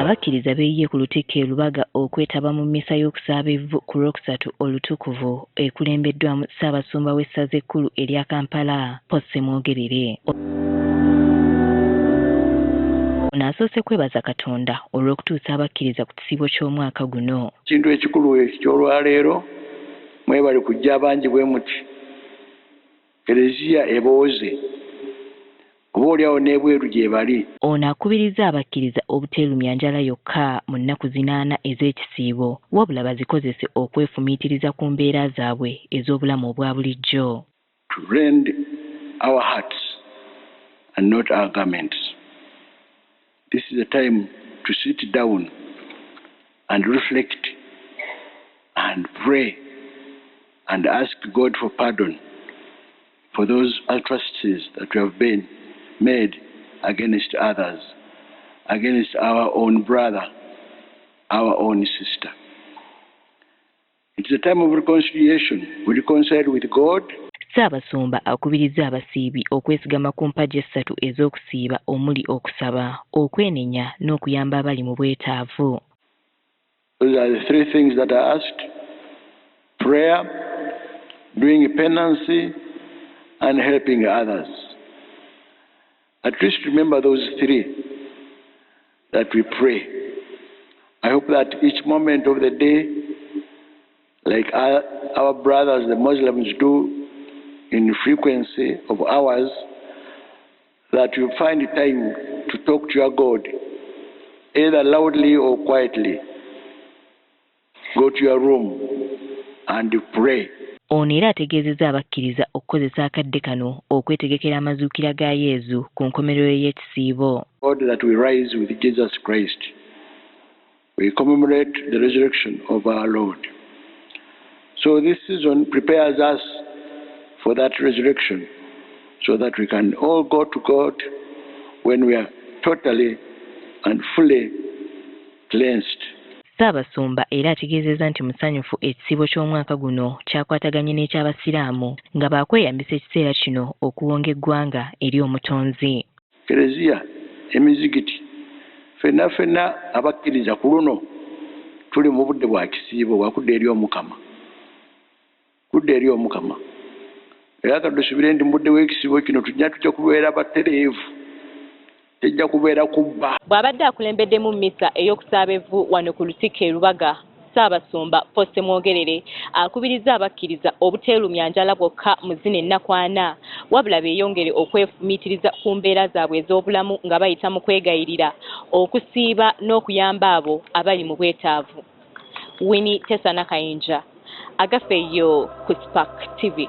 Abakkiriza beeyiye ku Lutikko e Lubaga okwetaba mu mmisa y'okusaaba evvu ku Lwokusatu Olutukuvu ekulembeddwamu Ssaabasumba w'essaza ekkulu erya Kampala, Paul Ssemwogerere. Ono asoose kwebaza Katonda olw'okutuusa abakkiriza ku kisiibo ky'omwaka guno. Ekintu ekikulu eky'olwaleero mwebale kujja abangi bwe muti. Kelezia ebooze oba olyawo n'ebweru gyebali. Ono akubirizza abakkiriza obuteerumya njala yokka mu nnaku zinaana ez'ekisiibo wabula bazikozese okwefumiitiriza ku mbeera zaabwe ez'obulamu obwa bulijjo. To rend our hearts and not our garments. This is a time to sit down and reflect and pray and ask God for pardon for those atrocities that we have been made against others, against our own brother, our own sister. It's a time of reconciliation. We reconcile with God. Ssaabasumba akubirizza abasiibi okwesigama ku mpagi essatu ez'okusiiba omuli okusaba, okwenenya n'okuyamba abali mu bwetaavu. Those are the three things that are asked: prayer, doing penance, and helping others. At least remember those three that we pray. I hope that each moment of the day, like our brothers, the Muslims, do in frequency of hours, that you find time to talk to your God, either loudly or quietly. Go to your room and pray. Ono era ategeezezza abakkiriza okukozesa akadde kano okwetegekera amazuukira ga Yezu ku nkomerero y'ekisiibo. God, that we rise with Jesus Christ. We commemorate the resurrection of our Lord. So this season prepares us for that resurrection so that we can all go to God when we are totally and fully cleansed. Ssaabasumba era ategeezezza nti musanyufu ekisiibo ky'omwaka guno kyakwataganye n'eky'Abasiraamu nga baakweyambisa ekiseera kino okuwonga eggwanga eri Omutonzi. Kereziya, emizigiti, ffenna ffenna abakkiriza ku luno tuli mu budde bwa kisiibo bwakudda eri Omukama, kudda eri Omukama. Era katusubire nti mu budde bw'ekisiibo kino tujja kubeera batereevu, tejja kubeera kubba. Bw'abadde akulembeddemu mmisa ey'okusaaba evvu wano ku Lutikko e Lubaga, Ssaabasumba Paul Ssemwogerere akubirizza abakkiriza obuteerumya njala bwokka mu zino ennaku ana, wabula beeyongere okwefumiitiriza ku mbeera zaabwe ez'obulamu nga bayita mu kwegayirira, okusiiba n'okuyamba abo abali mu bwetaavu. Winnie Tesana Kayinja, Agafeeyo ku Spark TV.